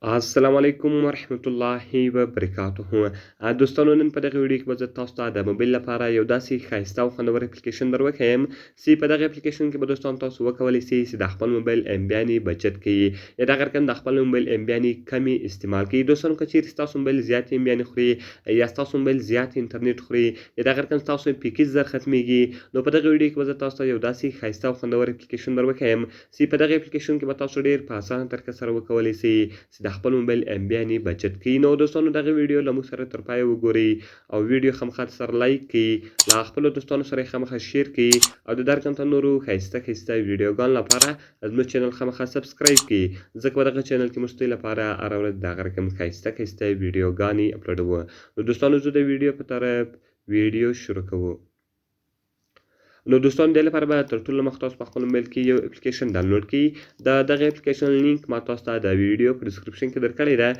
السلام علیکم ورحمت الله وبرکاته. دوستانو، نن په دغه ویډیو کې به زه تاسو ته د موبایل لپاره یو داسې ښایسته او خوندور اپلیکیشن در وښیم چې په دغه اپلیکیشن کې به دوستان تاسو وکولی شئ چې د خپل موبایل ام بیانې بچت کړئ یا دغه رقم د خپل موبایل ام بیانې کمې استعمال کړئ. دوستانو، که چیرې ستاسو موبایل زیات ام بیانې خوري یا ستاسو موبایل زیات انټرنیټ خوري یا دغه رقم ستاسو پیکیج زر ختمیږي، نو په دغه ویډیو کې به زه تاسو ته یو داسې ښایسته او خوندور اپلیکیشن در وښیم چې په دغه اپلیکیشن کې به تاسو ډیر په اسانه طریقه سره وکولی شئ چې د خپل موبایل ام بیانې بچت کړئ. نو دوستانو، دغه ویډیو له موږ سره تر پایه وګورئ او ویډیو خامخا سره لایک کړئ، له خپلو دوستانو سره یې خامخا share کړئ او د درکم ته نورو ښایسته ښایسته ویډیوګانو لپاره زموږ چینل خامخا subscribe کړئ، ځکه په دغه چینل کې موږ ستاسو لپاره هره ورځ دغه رقم ښایسته ښایسته ویډیوګانې اپلوډوو. نو دوستانو، زه د ویډیو په طرف ویډیو شروع کوو. نو دوستان، د لپاره به تر ټولو مخ تاسو په خپل موبایل کې یو اپلیکیشن ډاونلوډ کړئ. د دغه اپلیکیشن لینک ما تاسو ته د ویډیو په description کې درکړی ده.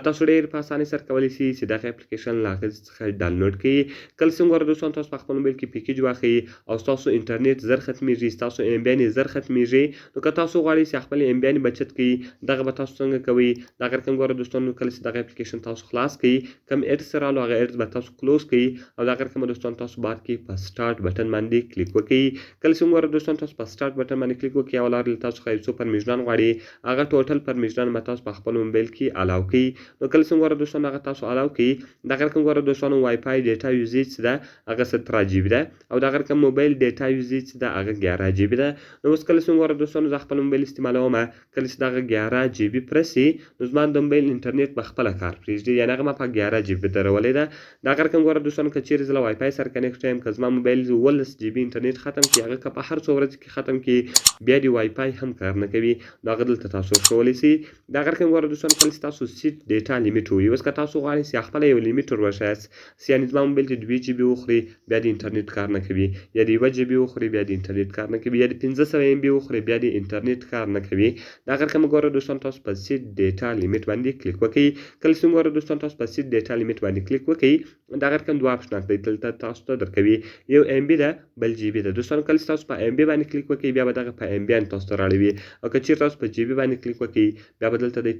تاسو ډیر په اسانۍ سره کولی شئ چې دغه اپلیکیشن له هغه څخه ډاونلوډ کړئ. کله چې ګوره دوستان، تاسو په خپل موبایل کې پیکیج واخلئ او ستاسو انټرنیټ زر ختمیږي، ستاسو ام بیانې زر ختمیږي، نو که تاسو غواړئ چې خپل ام بیانې بچت کړئ، دغه به تاسو څنګه کوئ؟ دغه رقم ګوره دوستانو، کله چې دغه اپلیکیشن تاسو خلاص کړئ، کوم ads رالو، هغه ads به تاسو close کړئ او دغه رقم دوستان تاسو بعد کې په start button باندې کلیک وکړئ. کله چې وګوره دوستان، تاسو په start button باندې کلیک وکړئ او لار له تاسو څخه یو څو permission ان غواړي، هغه total permission ان به تاسو په خپل موبایل کې allow کړئ. نو کله چې وګوره دوستان، هغه تاسو allow کړئ، دغه رقم ګوره دوستانو، WiFi data usage ده، هغه 17 GB ده او دغه رقم mobile data usage ده، هغه 11 GB ده. نو اوس کله چې وګوره دوستانو، زه خپل موبایل استعمالوم، کله چې دغه 11 GB پرسي، نو زما د موبایل انټرنیټ به خپله کار پرېږدي، یعنې هغه ما په 11 GB درولې ده. دغه رقم ګوره دوستانو، که چیرې زه له وای فای سره connect یم، که زما موبایل 17 GB انټرنیټ ختم کړي، هغه که په هر څو ورځ کې ختم کړي، بیا د وای فای هم کار نه کوي. نو هغه دلته تاسو ښوولی شئ. دغه رقم ګوره دوستانو، کله چې تاسو set data limit وي، اوس که تاسو غواړئ چې خپله یو limit ور وښیاست چې یعنې زما موبایل د 2 GB وخوري، بیا د انټرنیټ کار نه کوي، یا د 1 GB وخوري، بیا د انټرنیټ کار نه کوي، یا د 500 MB وخوري، بیا د انټرنیټ کار نه کوي، دغه رقم ګوره دوستان، تاسو په set data limit باندې کلیک وکړئ. کله چې ګوره دوستان، تاسو په set data limit باندې کلیک وکړئ، دغه رقم دوه آپشنات دی دلته تاسو ته درکوي، یو MB ده، بل GB ده. دوستان، کله چې تاسو په MB باندې کلیک وکړئ، بیا به دغه په MB باندې تاسو ته راړوي او که چیرې تاسو په GB باندې کلیک وکړئ، بیا به دلته دی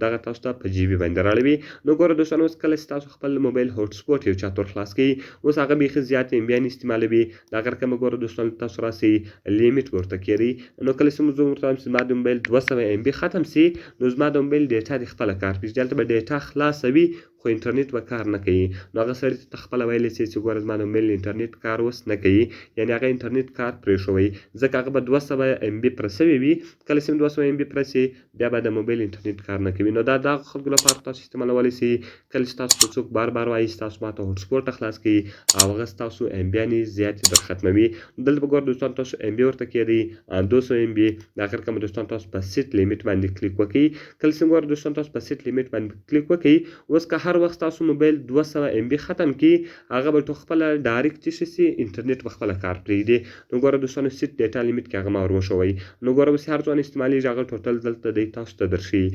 دغه تاسو ته په GB باندې راړوي. نو ګوره دوستان، اوس کله چې تاسو خپل موبایل hotspot یو چا ته خلاص کړئ، اوس هغه بیخي زیات ام بیان استعمالوي، دغه رقم ګوره دوستان، تاسو راسئ، limit ورته کېږئ. نو کله چې موږ ورته وایم چې زما د موبایل 200 MB ختم سي، نو زما د موبایل data د خپله کار پرېږدي. هلته به data خلاصوي، خو انټرنیټ به کار نه کوي. نو هغه سړي ته خپله ویلی شي چې ګوره، زما د موبایل انټرنیټ کار اوس نه کوي، یعنې هغه انټرنیټ کار پرېښوئ، ځکه هغه به 200 MB پره سوی وي. کله چې 200 MB پره سي، بیا به د موبایل انټرنیټ کار نه کوي. نو دا دغه خلکو لپاره تاسو استعمالولی شئ، کله چې تاسو ته څوک بار بار وایي چې تاسو ماته hotspot خلاص کړئ او هغه ستاسو ام بیانې زیاتې در ختموي. دلته به ګوره دوستان، تاسو MB ورته کېږئ، 200 MB. د اخر کوم دوستان، تاسو په set limit باندې کلیک وکړئ. کله چې ګوره دوستان، تاسو په set limit باندې کلیک وکړئ، اوس که هر وخت تاسو موبایل 200 MB ختم کړي، هغه به ټول خپله direct چې شي، انټرنیټ به خپله کار پرېږدي. نو ګوره دوستانو، set data limit کې هغه ما ور وښوئ. نو ګوره، اوس هر ځوان استعمالېږي، هغه total دلته دی تاسو ته درښیي.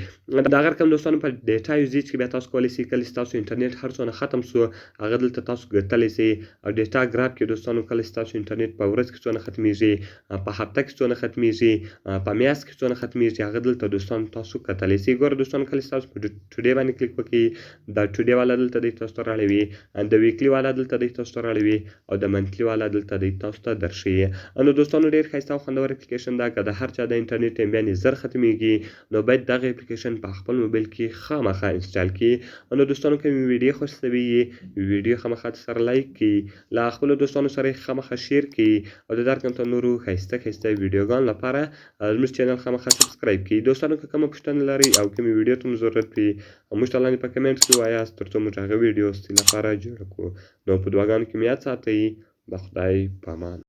دغه رقم دوستانو، په data usage کې بیا تاسو کولی شئ، کله چې تاسو انټرنیټ هر څونه ختم سو، هغه دلته تاسو کتلی شئ. او data graph کې دوستانو، کله چې تاسو انټرنیټ په ورځ کې څونه ختمیږي، په هفته کې څونه ختمیږي، په میاشت کې څونه ختمیږي، هغه دلته دوستان تاسو کتلی شئ. ګوره دوستانو، کله چې تاسو په today باندې کلیک وکړئ، دا today والا دلته دی تاسو ته راړوي، د weekly والا دلته دی تاسو ته راړوي او د monthly والا دلته دی تاسو ته درښیي. نو دوستانو، ډیر ښایسته او خوندور اپلیکیشن ده. که د هر چا د انټرنیټ ام بیانې زر ختمیږي، نو باید دغه اپلیکیشن په خپل موبایل کې خامخا install کړي. نو دوستانو، که مې ویډیو خوښ سوي، ویډیو خامخا سره لایک کړئ، له خپلو دوستانو سره خامخا share کړئ او د درکم ته نورو ښایسته ښایسته ویډیوګانو لپاره زموږ چینل خامخا subscribe کړئ. دوستانو، که کومه پوښتنه لرئ او کومې ویډیو ته مو ضرورت وي، موږ ته لاندې په comment کې ووایاست، تر څو موږ هغه ویډیو ستاسو لپاره جوړه کړو. نو په دعاګانو کې مې یاد ساتئ. د خدای په امان.